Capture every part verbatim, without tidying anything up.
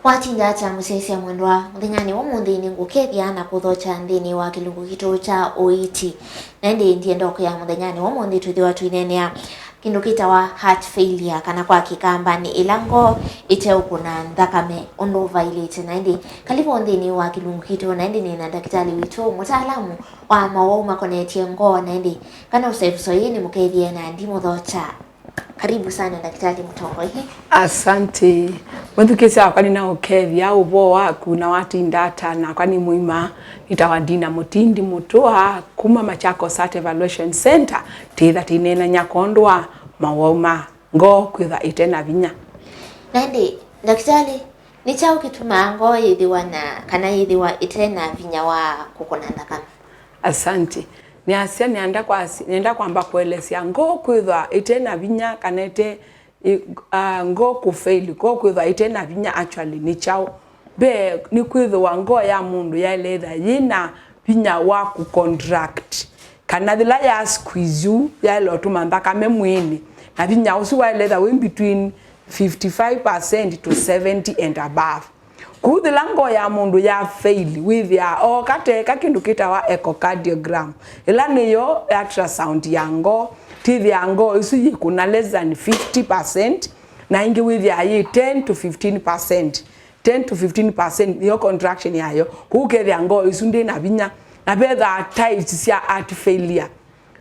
Watinda ata mũsyaĩĩsya mwendwa? Mũthenyanĩ wa ũmũnthĩ nĩngũkethya na kũthokya nthĩnĩ wa kĩlungu kitũ kya ũiiti. Na ĩndĩ ndienda ũkĩa mũthenyanĩ wa ũmũnthĩ twĩthĩwa tũineenea kĩndũ kĩtawa heart failure, kana kwa Kĩkamba nĩ ĩla ngoo ĩteũkũna nthakame ũndũ vaĩlĩte. Na ĩndĩ karibu nthĩnĩ wa kĩlungu kitũ, na ĩndĩ nĩ na ndakĩtalĩ witũ, mũtaalamu wa mawau makonetye ngoo, na ĩndĩ kana ũsevuso yĩĩ nĩmũkethye na ndimũthokya. Karibu sana, Daktari Mũtongoi. Asante. Mwĩthukĩĩsya wakwa, nĩnaũkethya ũvoo waku na watinda ata? Nakwa nĩ mũima. Nĩtawa Dina Mũtindi Mũtũa kuma Machakos Heart Evaluation Center, tĩtha tĩneenany'a kwondũ wa mawau ma ngoo kwĩthwa ĩte na vinya. Na ĩndĩ, ndakĩtalĩ, nĩ kyaũ kĩtumaa ngoo yĩthĩwa na, kana yĩthĩwa ĩte na vinya wa kũkũna nthakame? Asante. Nĩasya nĩenda kwasya, nĩenda kwamba kũelesya ngoo kwĩthwa ĩte na vinya kana ĩte, ĩ, ah, ngoo kũfail, ngoo kwĩthwa ĩte na vinya actually nĩ kyaũ. Mbee, nĩ kwĩthĩwa ngoo ya mũndũ yaĩle ĩtha yĩ na vinya wa kũcontract, kana yĩla ya squeeze yu yaĩle ũtũma nthakame mwĩĩnĩ, na vinya ũsu waĩle ĩtha wĩ between fifty-five percent to seventy and above. Kwoou yĩla ngoo ya mũndũ ya fail, wĩthĩaa ooka teeka kĩndũ kĩtawa echocardiogram, ĩla nĩyo ultrasound ya ngoo. Twĩthĩaa ngoo ĩsu yĩkũna less than fifty percent, na ĩngĩ wĩthĩaa yĩ ten to fifteen percent. Ten to fifteen percent nĩyo contraction yayo. Kwoou ũkethĩa ngoo ĩsu ndĩ na vinya, na vethaa types sya heart failure.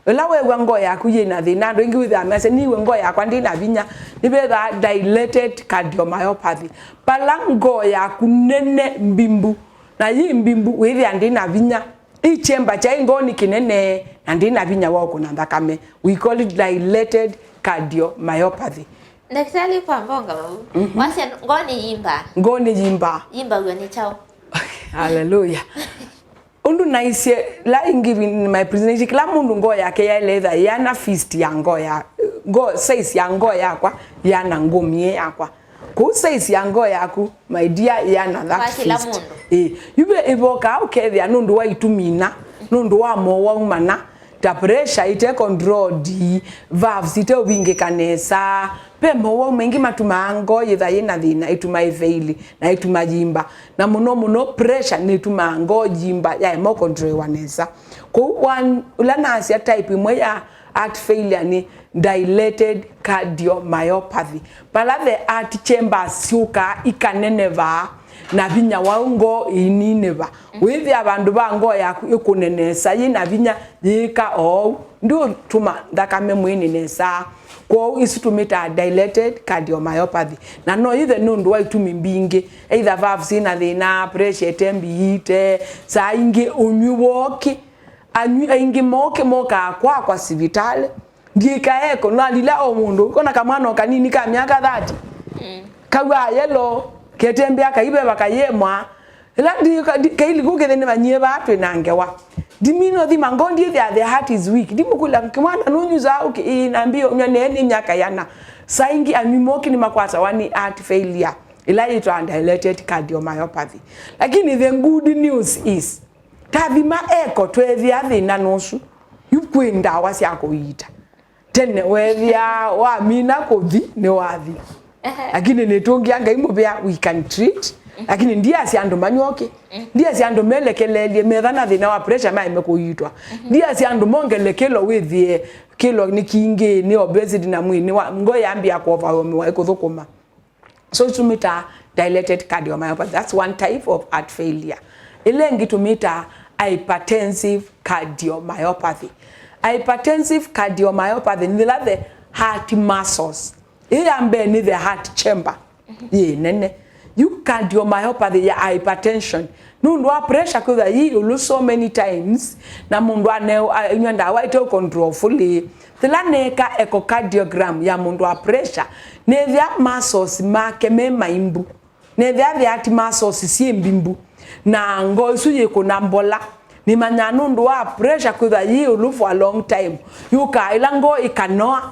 Ĩla weew'a ngoo yaku yĩ na thĩna, andũ aingĩ wĩthĩaa measya, "Nĩw'e ngoo yakwa ndĩ na vinya." Nĩvethaa dilated cardiomyopathy, vala ngoo yaku nene mbimbu, na yĩ mbimbu wĩthĩa ndĩ na vinya. Ĩ kyemba kyaĩ ngoo nĩ kĩnene, na ndĩ na vinya wa ũkũna nthakame. We call it dilated cardiomyopathy. Ndakĩtalĩ, kwa mbonga vau, mhm, wasya ngoo nĩyimbaa. Ngoo nĩyimbaa. Yimbaw'a nĩ kyaũ? Hallelujah. Ũndũ naisye, la in giving my presentation, kĩla mũndũ ngoo yake yaĩle ĩtha yĩana fist ya ngoo ya, ngoo, size ya ngoo yakwa yĩana ngũmie yakwa. Kũu size ya ngoo yaku, my dear, yĩana that fist. Kwa kĩla mũndũ. Ĩĩ. Yu ve ĩvokaa ũkethĩa nũndũ wa itumi ina, nũndũ wa mowau mana, ta pressure ĩte controlled, valves ite ũvingĩka nesa. Ve mowau maingĩ matumaa ngoo yĩtha yĩ na thĩna, ĩtuma ĩfail, na ĩtuma yimba. Na mũno mũno pressure nĩtumaa ngoo yimba, yaema ũkontroliwa nesa. Kwoou one, ũla nasya type ĩmwe ya heart failure nĩ dilated cardiomyopathy, vala the heart chambers syũkaa ikaneneva na vinya wa ngoo ĩininĩva. Wĩthĩa vandũ va ngoo yaku ĩkũne nesa, yĩ na vinya, yĩĩka oou, ndĩũtũma nthakame mwĩĩnĩ nesa. Kwoou isu tũmĩtaa dilated cardiomyopathy, na no yĩthwe nũndũ wa itumi mbingĩ, either valves syĩ na thĩna, pressure ĩte mbiite, saa ingĩ ũnyw'ĩ wa ũkĩ. Anyw'ĩ aingĩ ma ũkĩ mokaa kwakwa sivitalĩ. Ndiĩka eko, nalila o mũndũ, kona kamwana o kanini ka myaka thirty. Mm. Kaw'aa yellow, ketembea kaiveva kayemwa. Ĩla ndi, ka-, ndi, kaili kũkĩthĩ nĩmanyie vaa twĩ na ngewa. Ndimina ũthima ngoo, ndiĩthĩa the heart is weak. Ndimũkũlya, "Kĩmwana, nũnyusaa ũkĩ?" "Ĩĩ, nambie ũnywa, ne nĩ myaka ĩana." Saa ingĩ anyw'ĩ ma ũkĩ nĩmakwatawa nĩ heart failure, ĩla yĩtwa dilated cardiomyopathy. Lakini the good news is, tathima eko, tweethĩa thĩna nũsu, yu kwĩ ndawa sya kũiita. Tene weethĩa wamina kũthi, nĩwathi. Ehe. Lakini nĩtũngĩa Ngai mũvea, we can treat. Mhm. Lakini ndiasya andũ manywe ũkĩ. Mhm. Ndiasya andũ melekeleelye, metha na thĩna wa pressure maeme kũiitwa. Mhm. Ndiasya andũ mongele kĩlo, wĩthĩe kĩlo nĩ kingĩ, nĩ obesity na mwĩĩ nĩ wa, ngoo yambĩa kũovaũmĩwa ĩkũthũkũma. So tũmĩtaa dilated cardiomyopathy. That's one type of heart failure. Ĩla ĩngĩ tũmĩtaa hypertensive cardiomyopathy. Hypertensive cardiomyopathy nĩ ĩla the heart muscles. Ĩĩ ya mbee nĩ the heart chamber. Yĩ nene. Yu cardiomyopathy ya hypertension. Nũndũ wa pressure kwĩthwa yĩ ĩũlũ so many times, na mũndũ ane-, anywa ndawa ĩte control fully. Yĩla neeka echocardiogram ya mũndũ wa pressure, nĩthĩa muscles make me maimbu. Nĩthĩa the heart muscles syĩ mbimbu. Na ngoo ĩsu yĩkũna mbola. Nĩmanyaa nũndũ wa pressure kwĩthwa yĩ ĩũlũ for a long time. Yũkaa ĩla ngoo ĩkanoa.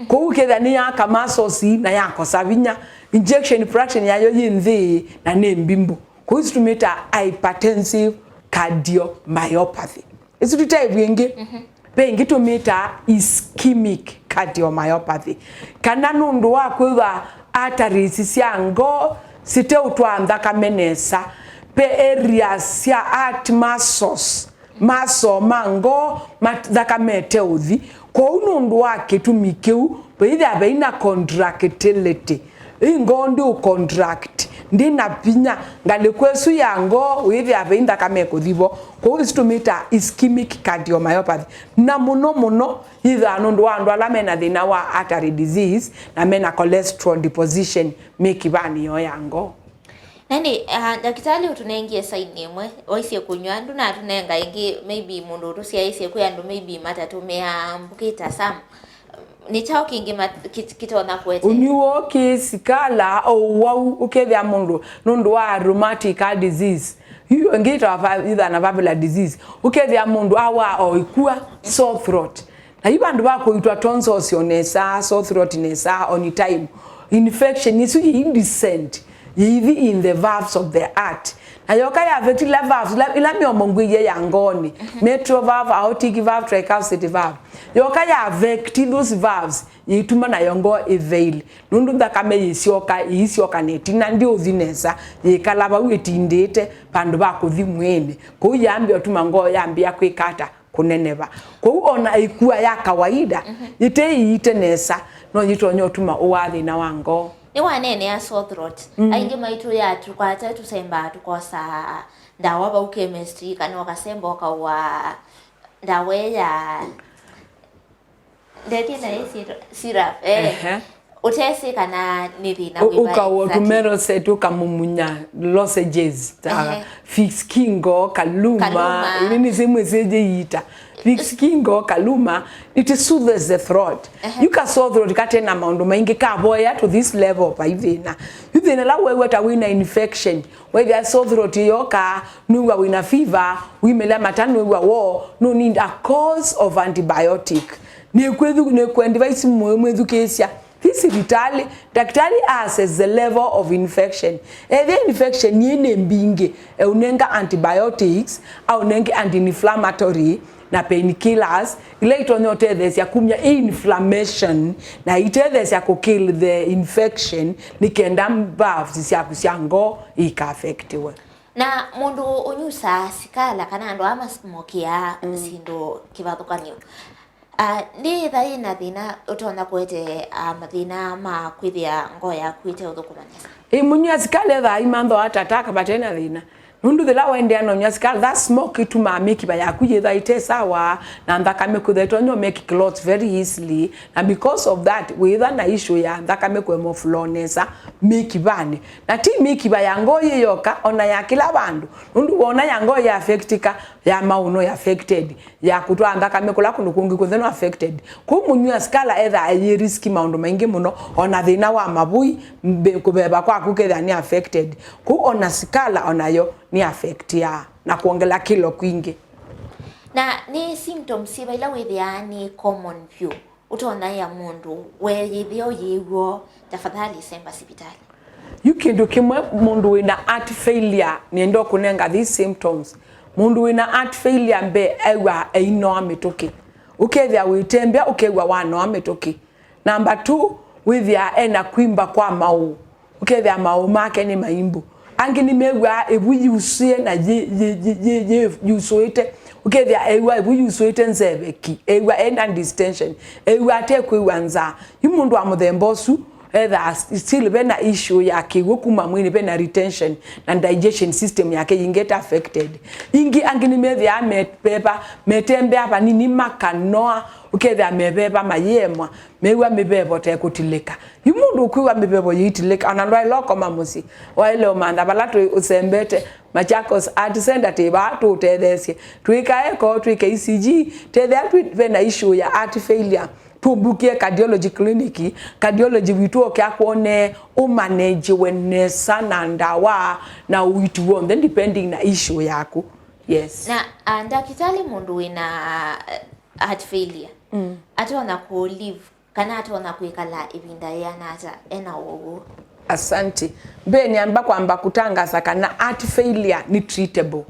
Kwoou ũkethĩa nĩyaaka muscles na yakosa vinya. Ejection fraction yayo yĩ nthĩ na nĩ mbimbu. Kwoou isu tũmĩtaa hypertensive cardiomyopathy. Ĩsu ti type ĩngĩ. Mhm. Ve ĩngĩ tũmĩtaa ischemic cardiomyopathy. Kana nũndũ wa kwĩthwa arteries sya ngoo siteũtwaa nthakame nesa. Ve areas sya heart muscles, muscle ma ngoo, ma nthakame ĩteũthi. Kwoou nũndũ wa kĩtumi kĩu, vĩĩthĩa vei na contractility. Ĩ ngoo ndĩũ contract, ndĩ na vinya, ngalĩko ĩsu ya ngoo wĩthĩa vei nthakame ĩkũthi vo. Kwoou ĩsu tũmĩtaa ischemic cardiomyopathy. Na mũno mũno yĩthaa nũndũ wa andũ ala mena thĩna wa artery disease na mena cholesterol deposition mĩkivanĩ yoo ya ngoo. Nani, uh, ndakĩtalĩ ũtũnengie saini ĩmwe, waisye kũnyw'a, ndũnatũnenga ĩngĩ, maybe mũndũ ũtũsyaĩĩsye kwĩ andũ maybe matatũmĩaa mbũkĩ ta Sam. Nĩ kyaũ kĩngĩ ma-, kĩ-, kĩtonya kũete? Ũnywi woo kĩ sikala, o ũwau, ũkethĩa mũndũ nũndũ wa rheumatic heart disease, yu ĩngĩ ĩtawa va-, ĩthana valvular disease, ũkethĩa mũndũ awa o ĩkua, sore throat. Na yu vandũ va kũitwa tonsils o nesa, sore throat nesa, on time, infection ĩsu yĩ descent, yĩithi in the valves of the heart. Na yoka ya affect ila valves, ila, ila mĩomo ngwĩie ya ngoonĩ, mitral valve, aortic valve, tricuspid valve. Yoka ya affect those valves, yĩituma nayo ngoo ĩveile. Nũndũ nthakame yĩsyoka, yĩisyoka na ĩtina, ndĩũthi nesa, yĩkala vau ĩtindĩte vandũ va kũthi mwĩĩnĩ. Kũu yambĩa ũtuma ngoo yambĩa kwĩka ata? Kũneneva. Kwoou ona ĩkua ya kawaida, mhm, yĩte ĩiite nesa, no yĩtonya ũtuma ũwaa thĩna wa ngoo. Nĩwaneenea sore throat. Mhm. Aingĩ maitũ ya tũkwata tũsembaa tũkosa ndawa vau chemistry, kana ũkasemba ũkaũa ndawa ĩ ya ndethie na ĩ syĩtwa syrup, eh. Ehe. Ũtesĩ kana nĩ thĩna wĩva ũkaũa exactly. Ũkaũa tũmero set, ũkamumunya lozenges ta, ehe, Vicks Kingo, Kaluma. Kaluma. Ivi nĩ simwe syĩyĩita. Vicks Kingo, Kaluma, it soothes the throat. Ehe. Yu ka sore throat kate na maũndũ maingĩ kavoea to this level vai thĩna. Yu thĩna la weew'a ta wĩna infection, wethĩa sore throat yoka, nũĩw'a wĩna fever, wimĩlya mata nũĩw'a woo, no need a course of antibiotic. Nĩkwĩthu, nĩkwendĩ vaisu mwĩthukĩĩsya. Thi sivitalĩ, ndakĩtalĩ a assess the level of infection. Ethĩa infection yĩ nĩ mbingĩ, eũnenga antibiotics, aũnenge anti-inflammatory na painkillers, ila itonya ũtetheesya kumya ĩ inflammation na itetheesya kũ kill the infection, nĩ kenda valves syaku sya ngoo ika affectiwe. Na mũndũ ũnyusaa sikala kana andũ aa masmokiaa, mm, syĩndũ kĩvathũkany'o, ah, nĩyĩtha yĩna thĩna ũtonya kũete, ah, mathĩna ma kwĩthĩa ngoo yaku ĩteũthũkũma nesa? Ĩ, mũnywi wa sikala ethaa imantho heart attack vate na thĩna. Nũndũ yĩla waendeea na ũnywa sikala, that smoke ĩtumaa mĩkiva yaku yĩtha ĩte sawa, na nthakame kwĩtha ĩtonya make clots very easily, na because of that, wĩtha na issue ya nthakame kũema flow nesa mĩkivanĩ. Na ti mĩkiva ya ngoo yĩ yoka, ona ya kĩla vandũ. Nũndũ wona ya ngoo ya affectika, ya maũũ no affected, ya kũtwaa nthakame kũla kũndũ kũngĩ kw'onthe no affected. Kwoou mũnywi wa sikala ethaa eyĩ risk maũndũ maingĩ mũno, ona thĩna wa mavũi, mbe-, kũveva kwaku kethĩa nĩ affected. Kwoou ona sikala onayo nĩ affectiaa na kwongela kĩlo kwingĩ. Na nĩ symptoms syĩva ila wĩthĩaa nĩ common vyũ? Ũtonya ĩa mũndũ, we yĩthĩa ũyĩw'o, tafadhali semba sivitalĩ. Yu kĩndũ kĩmwe, mũndũ wĩna heart failure, nĩenda kũnenga these symptoms. Mũndũ wĩna heart failure mbee ew'aa einoa mĩtũkĩ. Ũkethĩa wĩtembea, ũkew'a wanoa mĩtũkĩ. Number two, wĩthĩaa ena kwimba kwa maũũ. Ũkethĩa maũũ make nĩ maimbu. Angĩ nĩmew'aa ĩvu yusũe na yĩ, yĩ, yĩ, yĩ, yĩ, yusũĩte. Ũkethĩa ew'a ĩvu yusũĩte nzeveki, ew'a ena distension, ew'a ate kwĩw'a nzaa. Yu mũndũ wa mũthemba ũsu, ethaa still vena issue ya kĩw'ũ kuma mwĩĩnĩ, vena retention na digestion system yake yingĩte affected. Ingĩ, angĩ nĩmethĩaa meveva, metembea vanini makanoa, ũkethĩa meveva mayĩemwa, mew'a mĩvevo tekũtilĩka. Yu mũndũ ũkwĩw'a mĩvevo yĩitilĩka, ona ndwaĩle ũkoma mũsyĩ, waĩle ũmantha vala twĩ ũsembete, Machakos Heart Center twĩ vaa tũũtetheesye. Twĩka echo, twĩke E C G, tethĩa twĩ, vena issue ya heart failure, tũmbukĩe cardiology clinic, cardiology witũ oke akwone, ũmanejiwe nesa na ndawa na ũiiti w'onthe depending na issue yaku. Yes. Na, ah, ndakĩtalĩ, mũndũ wĩna, ah, heart failure, mm, atonya kũ live kana atonya kwĩkala ĩvinda yĩana ata ena ũwau ũũ? Asante. Mbee nĩamba kwamba kũtangaza kana heart failure nĩ treatable.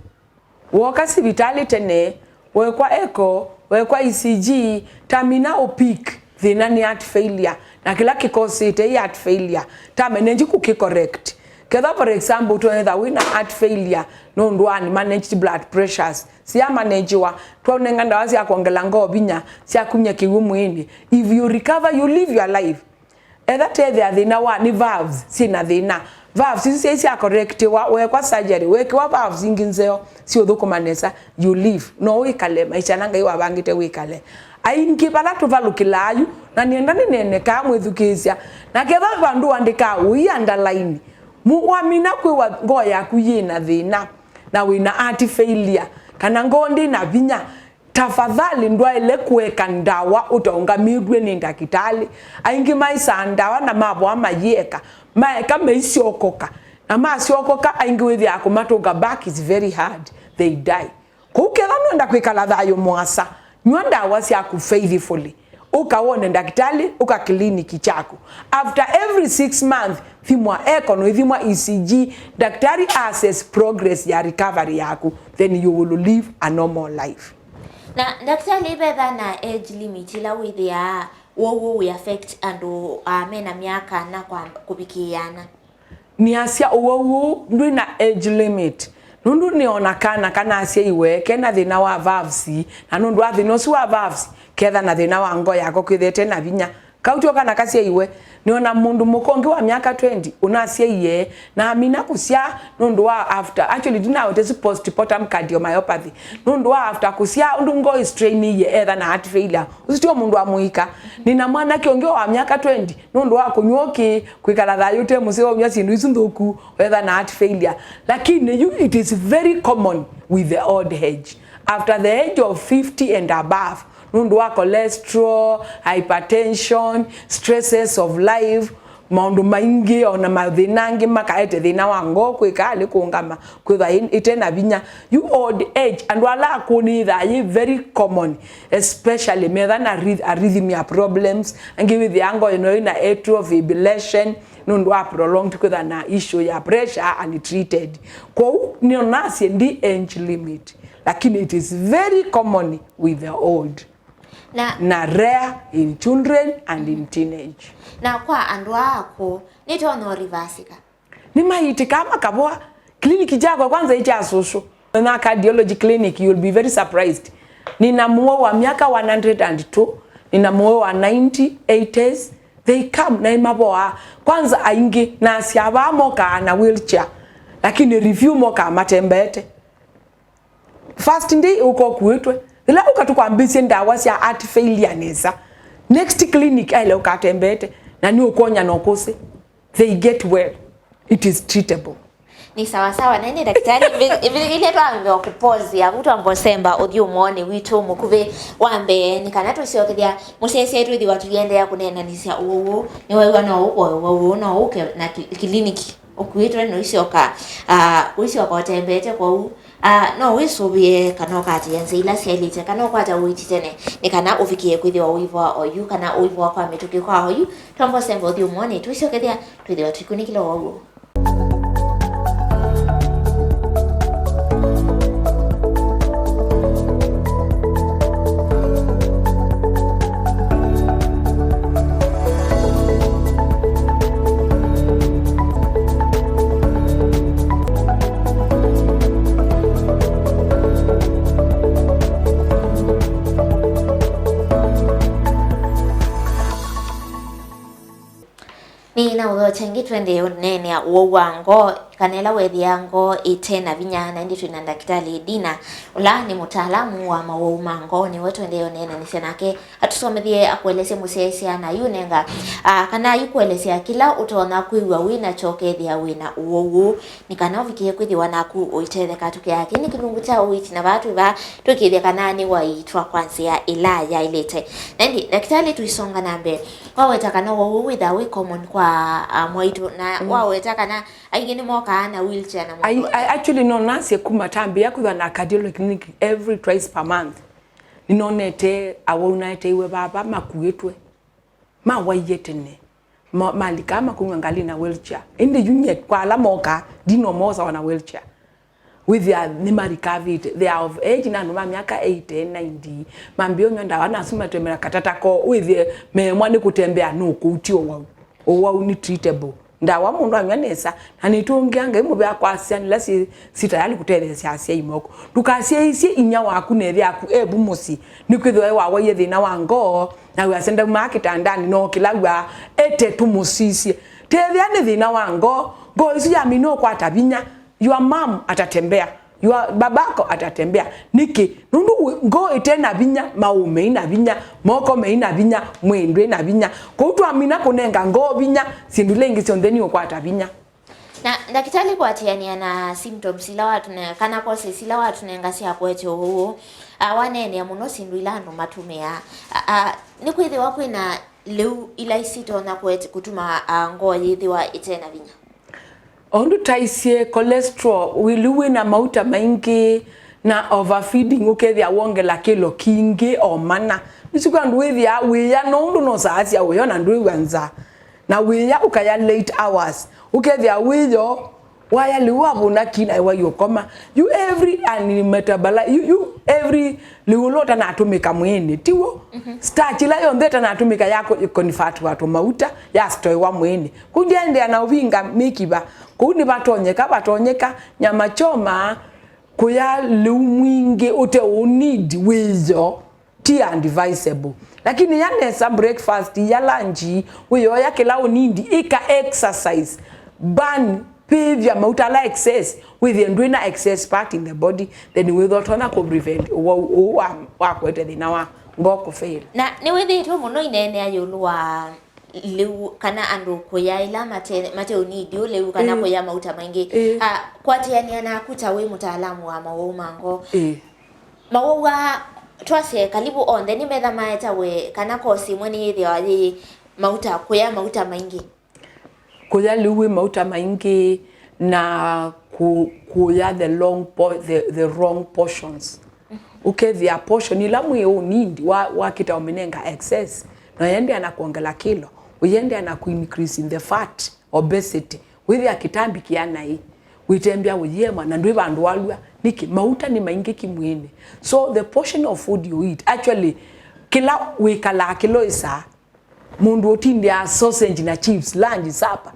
Wooka sivitalĩ tene, wekwa echo, wekwa E C G, tamina ũpick thĩna nĩ heart failure, na kĩla kĩkosĩte ĩ heart failure, ta manage kũkĩ correct. Ketha, for example, twetha wĩna heart failure nũndũ wa unmanaged blood pressures, sya managewa, twaũnenga ndawa sya kwongela ngoo vinya, sya kumya kĩw'ũ mwĩĩnĩ. If you recover, you live your life. Etha tethĩa thĩna wa nĩ valves syĩ na thĩna. Valves isu syai sya correctiwa, weekwa surgery, weekĩwa valves ingĩ nzeo, siũthũkũma nesa, you live. No wĩkale maisha ala Ngai wavangĩte wĩkale. Aingĩ vala tũvalũkĩlaa yu, na nĩenda nĩneenekaa mwĩthukĩĩsya. Na ketha vandũ ũandĩkaa ũi underline, mu-, wamina kwĩwa ngoo yaku yĩ na thĩna, na wĩ na heart failure, kana ngoo ndĩ na vinya, tafadhali ndwaĩle kũeka ndawa ũtaũngamĩtw'e nĩ ndakĩtalĩ. Aingĩ maĩsaa ndawa na mavoa mayĩeka, maeka maisyokoka, na masyokoka aingĩ wĩthĩaa kũmatũnga back is very hard, they die. Kwoou ketha nũenda kwĩkala thayũ mũasa, nywa ndawa syaku faithfully. Ũka wone ndakĩtalĩ, ũka kĩliniki kyaku. After every six months, thimwa echo, no ithimwa E C G, ndakĩtalĩ assess progress ya recovery yaku, then you will live a normal life. Na ndakĩtalĩ, vetha na age limit ĩla wĩthĩaa ũwau ũũ wĩ affect andũ, ah, mena myaka na kwamba kũvikĩĩa ana? Nĩasya ũwau ũũ ndwĩ na age limit, nũndũ nĩona kana kanasyaiwe kena thĩna wa valves, na nũndũ wa thĩna ũsu wa valves, ketha na thĩna wa ngoo yako kwĩthĩte na vinya. Kau tyo kana kasyaiwe, nĩona mũndũ mũka ũngĩ wa myaka twenty ũnasyaiwe, na amina kũsyaa nũndũ wa after, actually, ndinawetesĩ postpartum cardiomyopathy, nũndũ wa after kũsyaa ũndũ ngoo ĩstrainiie etha na heart failure. Ũsu tyo mũndũ wa mũika. Nĩna mwanake ũngĩ wa myaka twenty, nũndũ wa kũnywa ũkĩ, kwĩkala thayũ ũte mũseo, ũnywa syĩndũ isu nthũku, wetha na heart failure. Lakini yu, it is very common with the old age. After the age of fifty and above, nũndũ wa cholesterol, hypertension, stresses of life, maũndũ maingĩ, ona mathĩna angĩ makaete thĩna wa ngoo, kwĩka alĩ kũngama, kwĩthwa ĩ-, ĩte na vinya. Yu old age, andũ ala akũũ nĩĩthaa yĩ very common, especially metha na arrhyth-, arrhythmia problems, angĩ wĩthĩaa ngoo ĩno ĩna atrial fibrillation, nũndũ wa prolonged kwĩtha na issue ya pressure untreated. Kwoou nĩonasye ndi age limit, lakini it is very common with the old. Na, na rare in children and in teenage. Na kwa andũ aa akũũ, nĩtonya ũrivasika? Nĩmaitĩkaa makavoa. Clinic kyakwa kwanza ĩ kya sũsũ. Na cardiology clinic, you'll be very surprised. Nĩna mũwau wa myaka one hundred and two, nĩna mũwau wa ninety, eighties. They come na nĩmavoaa. Kwanza aingĩ nasya vaa mokaa na wheelchair, lakini review mokaa matembeete. First day ũka ũkuĩtwe. Ĩla ũka tũkwambĩĩsye ndawa sya heart failure nesa. Next clinic aĩle ũkatembeete, na nĩũkwonya na ũkũsĩ. They get well. It is treatable. Nĩ sawa sawa, na nĩ ndakĩtalĩ, ĩvi-, ĩvi-, ilya twambĩwa kũpose, avu twambosemba ũthyũmũonĩ witũ mũkuvĩ wa mbee, nĩ kana tũsyokethya mũsyaĩsyaĩ twĩthĩwa tũiendeea kũneenanĩsya ũwau ũũ. Nĩwew'a no ũvoe ũwau ũũ, no ũke na ki-, kiliniki ũkuĩtwe, no ũisyoka, ah, ũisyoka ũtembeete kwoou. Ah, no wĩsũvĩe kana ũkaatĩĩa nzĩa ila syaĩlĩte, kana ũkwata ũiiti tene, nĩ kana ũvikĩe kwĩthĩwa ũivoa oyu, kana ũivoa kwa mĩtũkĩ kwa oyu. Twambosemba ũthyũmũonĩ, twĩsyokethya twĩthĩwa tũikũnĩkĩla ũwau ũũ. Nĩ na ũthokya ĩngĩ, twendee ũneenea ũwau wa ngoo, kana ĩla wethĩaa ngoo ĩte na vinya, na ĩndĩ twĩ na ndakĩtalĩ Dina, ũla nĩ mũtaalamu wa mawau ma ngoo, nĩwe twendee ũneenanĩsya nake, atũsomethye, akũelesye mũsyaĩsya na ayũnenga, ah, kana ayũkũelesya kĩla ũtonya kwĩw'a wĩ nakyo ũkethĩa wĩ na ũwau ũũ, nĩ kana ũvikĩe kwĩthĩwa naku ũitetheka. Tũkĩaa kĩĩ nĩ kĩlungu kya ũiiti, na vaa twĩ vaa tũkĩĩthya kana nĩwaiitwa kwa nzĩa ĩla yaĩlĩte. Na ĩndĩ, ndakĩtalĩ, tũisonga na mbee, waweta kana ũwau ũũ wĩthaa wĩ common kwa, ah, mwaitũ, na, mm, waweta kana aingĩ nĩmokaa na wheelchair na, ai-, mũndũ ai-, actually, no nasye kuma tambĩĩa kwĩthwa na cardiology clinic every twice per month. Nĩnonete awau naeteiwe vava makuĩtwe, mawaie tene, ma-, malikaa makũnyw'a ngalĩ na wheelchair. Ĩndĩ yu nyie kwa ala mokaa, ndinomosawa na wheelchair. Wĩthĩa nĩmarikavĩte, they are of age, na andũ ma myaka eighty, ninety, mambĩĩa ũnyw'a ndawa, na asu matembea katata koo, wĩthĩe meemwa nĩ kũtembea nũkũu, ti ũwau. Ũwau nĩ treatable. Ndawa mũndũ anyw'a nesa, na nĩtũngĩa Ngai mũvea kwa syana ila syĩ, syĩ tayali kũtetheesya asyai moko. Ndũkasyaĩĩsye inyia waku na ĩthe yaku e vu mũsyĩ, nĩkwĩthĩwa e wawaie thĩna wa ngoo, na wĩasya ndaumaa kĩtandanĩ, no kĩla wĩaa ete tũmũsisye. Tethĩa nĩ thĩna wa ngoo, ngoo ĩsu yamina ũkwata vinya, your mom atatembea. Your babako atatembea. Nĩkĩ? Nũndũ wĩ-, ngoo ĩte na vinya, maũũ mei na vinya, moko mei na vinya, mwĩĩ ndwĩ na vinya. Kwoou twamina kũnenga ngoo vinya, syĩndũ ila ingĩ syonthe niũkwata vinya. Na ndakĩtalĩ, kũatĩanĩa na symptoms ila watũne-, kana causes ila watũnenga sya kũete ũwau, a, waneenea mũno syĩndũ ila andũ matũmĩaa. A, a, nĩkwĩthĩwa kwĩna lĩu ila isitonya kũete-, kũtuma, a, ngoo yĩthĩwa ĩte na vinya. O ũndũ taisye cholesterol, wĩlĩu wĩ na mauta maingĩ, na overfeeding ũkethĩa wongela kĩlo kingĩ o mana. Nĩsyo kwa andũ wĩthĩaa wĩya no ũndũ nosaasya ũyo na ndwĩw'a nzaa. Na wĩya ũkaya late hours. Ũkethĩa wĩyo waya lĩu wavũna ki na wai ũkoma. You every and metabolize, you, you every lĩu ũla ũtanatũmĩka mwĩĩnĩ, tiw'o? Mhm. Starch ĩla yonthe ĩtanatũmĩka ya kũ-, convertwa tũmauta, ya stoiwa mwĩĩnĩ. Kũu ndyaendeea na ũvinga mĩkiva. Kũu nĩvatonyeka, vatonyeka, nyama choma, kũya lĩu mwingĩ ũte ũũ need wĩyo, ti advisable. Lakini ya nesa breakfast, ya lunch, wĩyoya kĩla ũnindi, ĩka exercise, burn, pĩvya mauta ala excess, wĩthĩe ndwĩ na excess fat in the body, then wĩthwa ũtonya kũ prevent ũwau ũũ wa, wa kũete thĩna wa ngoo kũ fail. Na nĩwĩthĩĩtwe mũno ineenea ĩũlũ wa lĩu kana andũ kũya ĩla mate, mate ũnindi ũũ lĩu kana, ĩĩ, kũya mauta maingĩ. Ĩĩ. Ah, kwatĩanĩa naku ta wĩ mũtaalamu wa mawau ma ngoo. Ĩĩ. Mawau aa twasye kalivu onthe nĩmetha maetawe kana kosi ĩmwe nĩyĩthĩawa yĩ mauta, kũya mauta maingĩ. Kũya lĩu wĩ mauta maingĩ na kũ-, kũya the long po-, the, the wrong portions. Ũkethĩa portion ĩla mwĩĩ ũnindi wa, wakĩta ũmĩnenga excess, na ũyendea na kwongela kĩlo, ũyendea na kũ increase in the fat, obesity, wĩthĩa kĩtambi kĩa naĩ, wĩtembea ũyĩema na ndwĩ vandũ walw'a. Nĩkĩ? Mauta nĩ maingĩ ki mwĩĩnĩ. So the portion of food you eat, actually, kĩla wĩkalaa kĩla ũĩsaa, mũndũ ũtindĩaa sausage na chips, lunch, supper,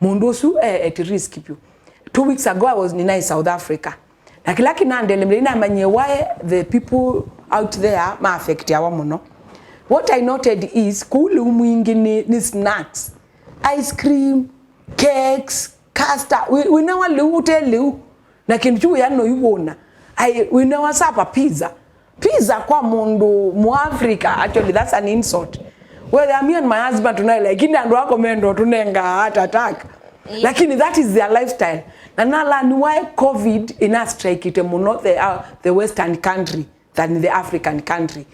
mũndũ ũsu e at risk vyũ. Two weeks ago I was ninaĩ South Africa. Na kĩla kĩnandelemile, namanyie why the people out there ma affectiawa mũno. What I noted is, kũu lĩu mwingĩ nĩ, nĩ snacks, ice cream, cakes, custard, wĩ, wĩnewa lĩu ũte lĩu. Na kĩndũ kyu wĩa noivũna. Ai, wĩnewa supper, pizza. Pizza kwa mũndũ Mũafrika, actually, that's an insult. Whether me and my husband tunaĩ, lakini andũ ako mendo tũnenga heart attack. Yeah. Lakini that is their lifestyle. Na nalani why covid ina strikeĩte mũno the, uh, the western country than the African country.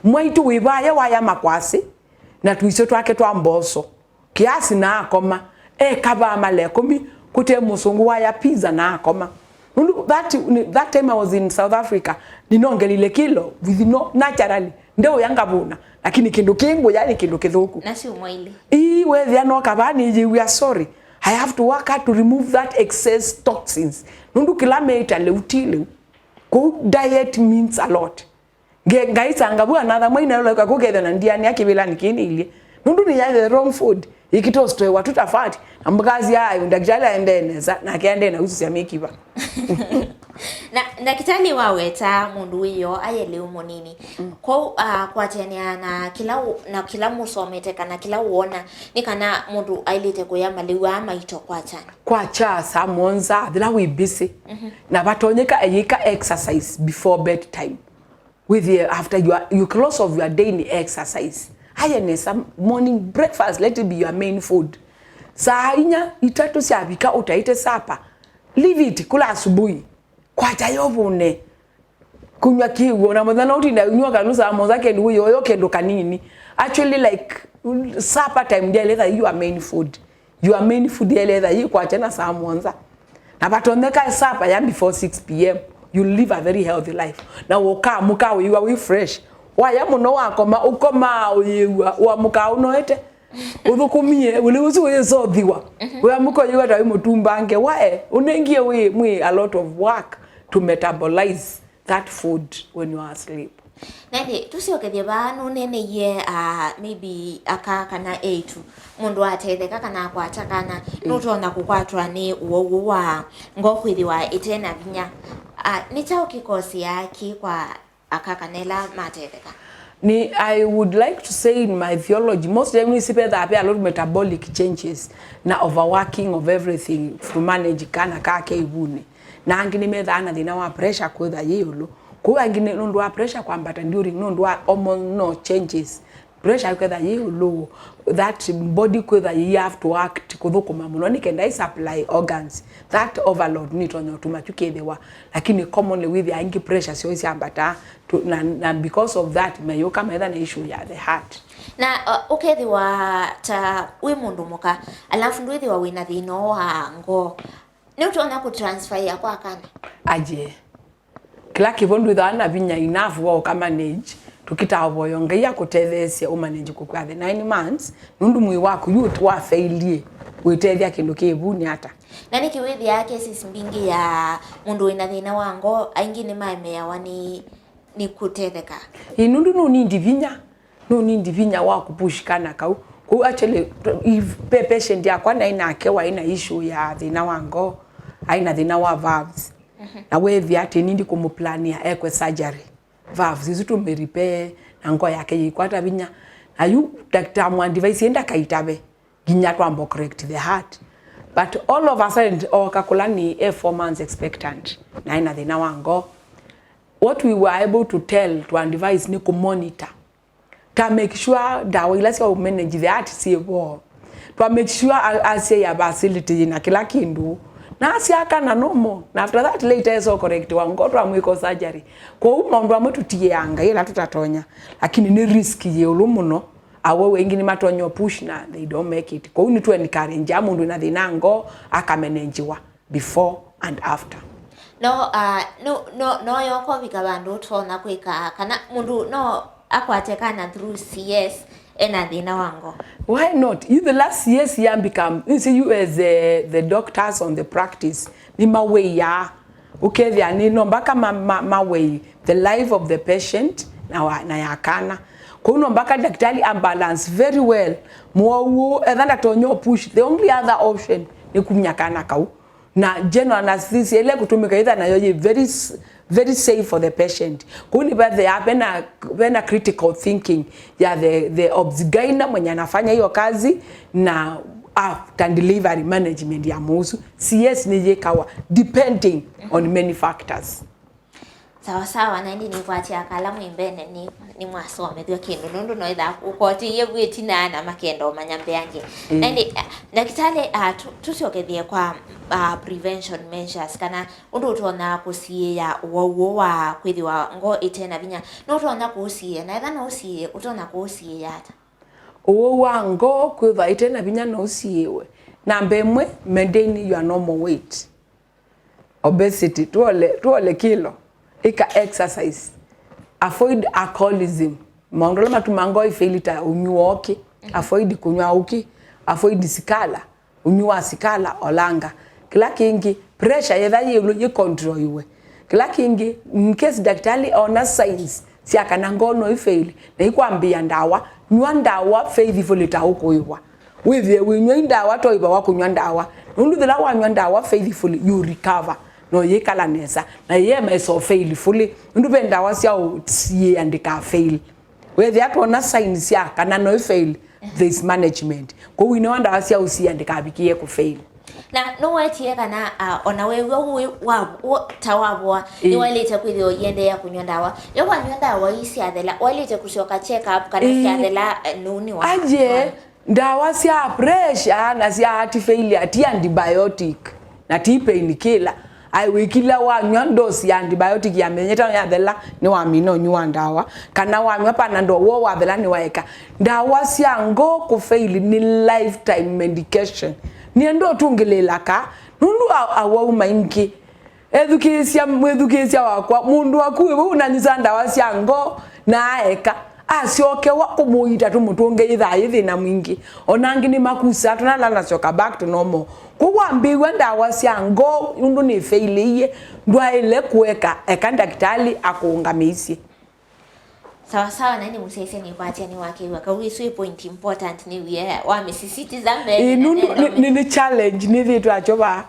Mwaitũ wĩ vaya waya makwasĩ, na tũisyo twake twa mboso. Kiasi na akoma, ekavaa mala ĩkũmi, kũte mũsũngũ waya pizza na akoma. Nũndũ that, that time I was in South Africa, ninongelile kĩlo with no, naturally, ndeũya ngavũna, lakini kĩndũ kĩ ngũya nĩ kĩndũ kĩthũku. Na syumwa ilĩ. Ii, wethĩa no kavaa nĩyĩw'a sorry. I have to work hard to remove that excess toxins. Nũndũ kĩla meĩta lĩu ti lĩu. Kũu diet means a lot. Nge-, ngaisanga vu another mwaina ũla ũkakũkethya na ndiani akĩvĩla nĩ kĩnĩ ilyĩ. Nũndũ nĩ ya the wrong food. Ikitostoewa tutafati. Na mkazi ayo, ndakitali aendee nesa, nake aendee na ususya mĩkiva. Na ndakitali waweta mũndũ wĩyo aye lĩu mũnini. Mm. Kwoou, ah, kwatĩanĩa na kĩla ũ-, na kĩla mũsomete kana kĩla ũona, nĩ kana mũndũ ailĩte kũya malĩu aa maito kwa kyana. Kwa kya saa mũonza, thĩla wĩ busy. Mhm. Na vatonyeka eyĩka exercise before bedtime. Wĩthĩe after your, you close of your day nĩ exercise. Aye nesa, morning breakfast, let it be your main food. Saa inya, itatũ syavika ũtaĩte supper, leave it, kũla asubuhi. Kwakya yo vũne. Kũnyw'a kĩw'ũ, na mũthenya ũtinda ũnyw'a kanũ saa mũonza kĩndũ wĩyoyo kĩndũ kanini. Actually, like, supper time ndyaĩle ĩtha your main food. Your main food yaĩle ĩtha yĩ kwakya na saa mũonza. Na vatonyeka supper ya before six p m, you live a very healthy life. Na ũkamũka wĩw'a wĩ fresh. Waya mũno wakoma, ũkomaa ũyĩw'a, ũamũkaa ũnoete. Ũthũkũmie, ũlĩ ũsu ũyĩsothiwa. Mhm. Wĩamũka ũyĩw'a ta wĩ mũtumbange. Wae, ũnengie wĩ mwĩ a lot of work to metabolize that food when you are asleep. Na ĩndĩ, tũsyokethye vaa, nũneeneie, ah, maybe aka kana eĩtu, mũndũ atetheka kana akwata kana, nũtonya kũkwatwa nĩ ũwau ũũ wa ngoo kwĩthĩwa ĩte na vinya. Ah, nĩ kyaũ kĩkosea kĩ kwa aka kana ĩla matetheka? Ni, I would like to say in my theology, most times nĩsipethaa pe a lot of metabolic changes na overworking of everything to manage kana ka ke ivunĩ. Na angĩ nĩmethaa na thĩna wa pressure kwĩtha yĩ ĩũlũ. Kũu angĩ nĩ nũndũ wa pressure kwambata during nũndũ wa hormonal changes. Pressure kwĩtha yĩ ĩũlũ, that body kwĩtha you have to act kũthũkũma mũno nĩ kenda ĩ supply organs. That overload nĩtonya ũtuma kyu kĩthĩwa, lakini commonly wĩthĩa aingĩ pressure syoo isyambata, tu- na, na because of that mayũka metha na issue ya the heart. Na, uh, ũkethĩwa ta wĩ mũndũ mũka, alafu ndwĩthĩwa wĩna thĩna ũũ wa ngoo, nĩũtonya kũtransfer kwa kana? Aje. Kĩla kĩvo ndwĩthaa na vinya enough wa ũka manage, tũkitaa ũvoyo Ngai akũtetheesye ũmanage kũkw'a the nine months, nũndũ mwĩĩ waku yu wafailie wĩtethya kĩndũ kĩ ĩvunĩ ata. Na nĩkĩ wĩthĩaa cases mbingĩ ya mũndũ wĩna thĩna wa ngoo, aingĩ nĩmaemeawa nĩ, nĩ kũtetheka? Ĩ, nũndũ nũnindi vinya, nũnindi vinya wa kũpush kana kau. Kũu actually, if pe patient yakwa naĩ nake waĩ na issue ya thĩna wa ngoo, aĩ na thĩna wa valves, na weethĩa atĩ nindi kũmũplania ekwe surgery, valves isu tũmĩripe, na ngoo yake yĩikwata vinya. Na yu ndakĩtaa mũ advise ndakaitave nginya twamba correct the heart. But all of a sudden, oka kũla nĩ e four months expectant, na ena thĩna wa ngoo. What we were able to tell, to advise nĩ kũ monitor. Ta make sure ndawa ila sya manage the heart syĩ vo. Twa make sure a- asyai a facility yĩna kĩla kĩndũ. Na asya kana normal. Na after that later eso correct wa ngoo twamwĩka surgery. Kwoou maũndũ amwe tũtiĩanga ĩla tũtatonya. Lakini nĩ risk yĩ ĩũlũ mũno. Awau aingĩ nĩmatonya push na they don't make it. Kwoou nĩtũ encourage a mũndũ wĩna thĩna ngoo akamenenjiwa before and after. No, uh, no, no, no yoko vika vandũ ũtonya kwĩka kana mũndũ no akwate kana through C S ena thĩna wa ngoo? Why not? If the last C S yambika, you see, you as the, the doctors on the practice, nĩmawĩaa. Ũkethĩa nĩ no mpaka ma, ma, mawei the life of the patient na, wa, na ya kana. Kwoou no mpaka daktari ambalance very well. Mwou etha ndatonya push, the only other option nĩ kumya kana kau. Na general anesthesia ile kũtũmĩka itha nayo yĩ very s- very safe for the patient. Kũu nĩ vethĩaa vena, vena critical thinking ya the, the obs gyna mwenye anafanya hiyo kazi na after delivery management ya mũusu. C S nĩ yĩkawa depending on many factors. Sawa sawa, na ĩndĩ nĩkwatya kala mwĩ mbene nĩ, nĩmwasomethw'a kĩndũ, nũndũ noĩtha ũkotĩie vu ĩtina na makenda ũmanya mbeange. Na ĩndĩ, ah, ndakĩtalĩ, ah, tũ- tũsyokethye kwa, ah, prevention measures, kana ũndũ ũtonya kũsiĩĩa ũwau ũũ wa kwĩthĩwa ngoo ĩte na vinya. Nũtonya kũũsiĩĩa, na etha nũũsiĩĩe, ũtonya kũũsiĩĩa ata? Ũwau wa ngoo kwĩthwa ĩte na vinya no ũsiĩĩwe. Namba ĩmwe, maintain your normal weight. Obesity, tuole, tuole kilo, ĩka exercise, avoid alcoholism, maũndũ ala matumaa ngoo ĩfaili ta ũnywi wa ũkĩ, avoid kũnyw'a ũkĩ, avoid sikala, ũnywi wa sikala, olanga. Kĩla kĩngĩ, pressure yetha yĩ ĩũlũ yĩcontroliwe. Kĩla kĩngĩ, in case daktari ona signs sya kana ngoo no ĩfaili, na ikwambĩa ndawa, nyw'a ndawa faithfully ta ũkũĩwa. Wĩthĩe wĩnyw'a i ndawa, to ĩva wa kũnyw'a ndawa. Nũndũ yĩla wanyw'a ndawa faithfully, you recover. No yĩkala nesa. Na yĩemaisa faithfully. Nũndũ ve ndawa sya ũsiĩa ndĩka fail. Wethĩa twona signs sya kana no ĩ fail, there is management. Kwoou ĩnewa ndawa sya ũsiĩa ndĩkavikĩe kũ fail. Na nũwetie kana, ah, ona wew'a ũĩ wa, wa, ta wavoa, ĩĩ, nĩwaĩlĩte kwĩthĩwa ũiendeea kũnyw'a ndawa. Yo wanyw'a ndawa ii syathela, waĩlĩte kũsyoka check up kana, ĩĩ, syathela, eh, nũnĩ wa, aje, wa ndawa sya pressure na sya heart failure ti antibiotic na ti painkiller. Ai, wĩkila wanyw'a dose ya antibiotic ya mĩthenya ĩtano yathela, nĩwamina ũnywi wa ndawa, kana wanyw'a Panadol woo wathela nĩwaeka. Ndawa sya ngoo kũfaili nĩ lifetime medication. Nĩenda ũtũngĩlĩĩla ka, nũndũ a- awau maingĩ. Ethukĩĩsya, mwĩthukĩĩsya wakwa, mũndũ waku wĩ vau ũnanyusaa ndawa sya ngoo na aeka, asyokewa kũmũiita tũmũtũnge yĩthaa yĩ thĩna mwingĩ. Ona angĩ nĩmakusaa tũnala nasyoka back to normal. Kwoou wambĩĩw'a ndawa sya ngoo ũndũ nĩfailĩie, ndwaĩle kũeka, eka ndakĩtalĩ akũũngamĩisye. Sawa sawa, na nĩ mũsyaĩĩsya nĩkwatya nĩwakew'a kau. Ĩsu ĩ point important nĩwie wamĩsisitiza mbee. Ĩĩ, nũndũ nĩ challenge nĩthĩĩtwe akyova.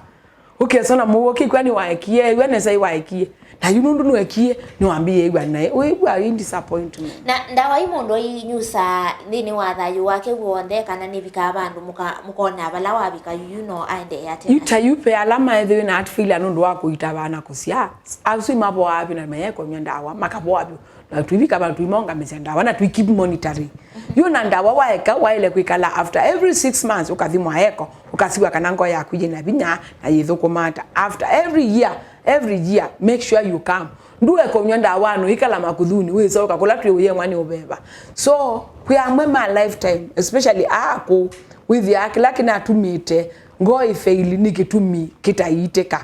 Ũkesa na mũuo ũkĩkw'a nĩwaekie, ew'a nesa iwaekie. Na yu nũndũ nĩwekie, nĩwambĩĩe ĩw'a naĩ. Ũĩw'a ĩ disappointment. Na ndawa ii mũndũ ainyusaa nthĩnĩ wa thayũ wake w'onthe, kana nĩvikaa vandũ mũka- mũkonaa vala wavika, yu no aendee ate? Yu ta yu ve ala maethĩwe na heart failure nũndũ wa kũita vaa na kũsyaa. Asu mavoaa vyũ na mayekonywa ndawa, makavoa vyũ. Na tũivika vandũ tũimaũngamĩsya ndawa na tũi keep monitoring. Yu na ndawa waeka, waĩle kwĩkala after every six months ũkathimwa echo, ũkasiwa kana ngoo yaku yĩna vinya na yĩthũkũma ata. After every year, every year, make sure you come. Ndũekonywa ndawa no ikala makuthuni, wĩsa ũkakũla twĩ ũyemwa nĩ ũveva. So, kwĩ amwe ma lifetime, especially aa akũũ, wĩthĩaa kĩla kĩnatumĩte ngoo ĩfeili nĩ kĩtumi kĩtaiitĩka.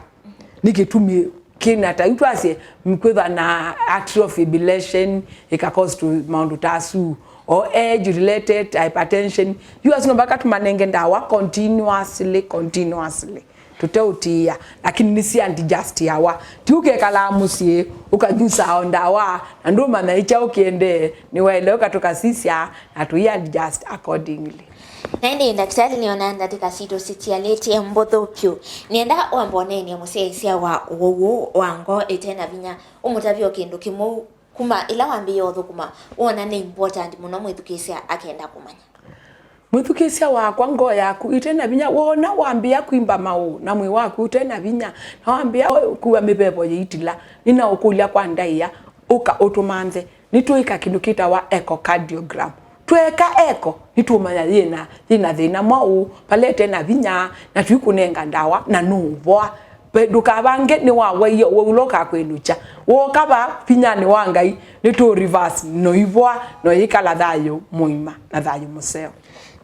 Nĩ kĩtumi kĩna ta yu twasye, kwĩthwa na atrial fibrillation, ĩka cause to maũndũ ta asu, o age related hypertension. Yu asu no mpaka tũmanenge ndawa continuously, continuously, tũteũtiĩa, lakini nĩ si adjust yawa. Ti ũkekalaa mũsyĩ ũkanyusaa o ndawa na ndũmanya ĩ kyaũ kĩendee. Nĩwaĩle ũka tũkasisya na tũi adjust accordingly. Na ĩndĩ ndakĩtalĩ nĩona ndatĩka sitũ sitialĩtye mbũthũ vyũ. Nĩenda wamba ũneenea mũsyaĩĩsya wa ũwau ũũ wa ngoo ĩte na vinya, ũmũtavye o kĩndũ kĩmwe kuma ĩla wambĩĩe ũthũkũma, woona nĩ important mũno mwĩthukĩĩsya akenda kũmanya. Mwĩthukĩĩsya wakwa, ngoo yaku ĩte na vinya, woona wambĩĩa kwimba maũũ na mwĩĩ waku ũte na vinya, na wambĩĩa kua mĩvevo yĩitila, nĩnaũkũlya kwa ndaĩa, ũka ũtũmanthe. Nĩtũĩka kĩndũ kĩtawa echocardiogram. Tweeka echo, nĩtũũmanya yĩna, yĩna thĩna mwaũ, vala ĩte na vinya, na tũikũnenga ndawa, na nũũvoa. Ve, ndũkavange nĩwawaie, we ũla ũkakwĩlũkya. Wooka va vinyanĩ wa Ngai, nĩtũũ reverse, noivoa, noyĩkala thayũ mũima na thayũ mũseo.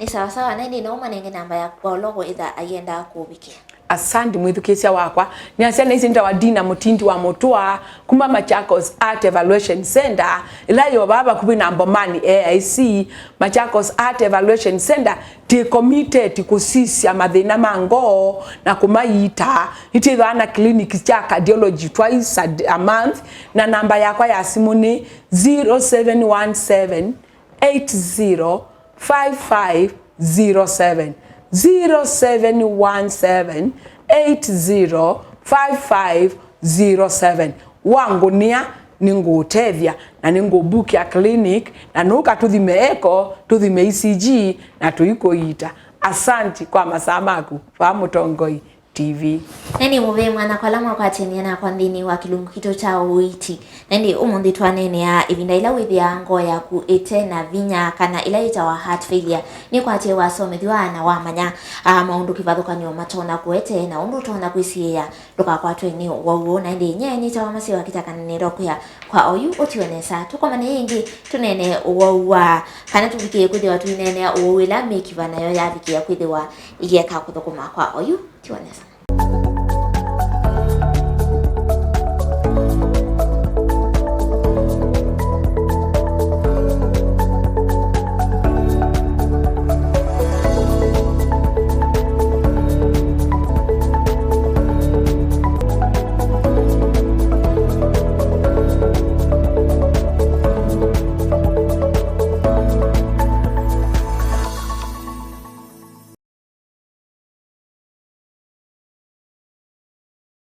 Nĩ sawa sawa, na ĩndĩ no ũmanenge namba yaku kwa ũla ũkwĩtha aiendaa kũũvikĩa. Asante mwĩthukĩĩsya wakwa. Nĩasya nĩsĩ nĩtawa Dina Mũtindi wa Mũtũa kuma Machakos Heart Evaluation Center, ĩla yo vaa vakuvĩ na Mbomani A I C. Machakos Heart Evaluation Center, twĩ committed kũsisya mathĩna ma ngoo na kũmaita. Nĩtwĩthĩawa na clinic sya cardiology twice a d- a month, na namba yakwa ya simũ nĩ zero seven one seven eight zero five five zero seven, zero seven one seven eight zero five five zero seven. Wangũnĩa, nĩngũũtethya na nĩngũbukĩa clinic, na nũka tũthime echo, tũthime E C G, na tũikũiita. Asanti kwa masaa maku vaa Mũtongoi T V. Na nĩ mũvea mwanya kwa ala mwakwatĩanĩa nakwa nthĩnĩ wa kĩlungu kitũ kya ũiiti. Na ĩndĩ ũmũnthĩ twaneenea ĩvinda ĩla wĩthĩaa ngoo yaku ĩte na vinya, kana ĩla yĩtawa heart failure. Nĩkwatie wasomethw'a na wamanya, aa, maũndũ kĩvathũkany'o matonya kũete na ũndũ ũtonya kwĩsiĩĩa ndũkakwatwe nĩ ũwau ũũ. Na ĩndĩ nyie nĩtawa Maseo wa Kĩtaka, nĩnendewa kwĩa kwa oyu ũtiwe nesa. Tũkomane ĩngĩ tũneene ũwau wa, kana tũvikĩe kwĩthĩwa tũineenea ũwau ĩla mĩkiva nayo yavikĩa kwĩthĩwa ĩyĩeka kũthũkũma. Kwa oyu, tiwe nesa.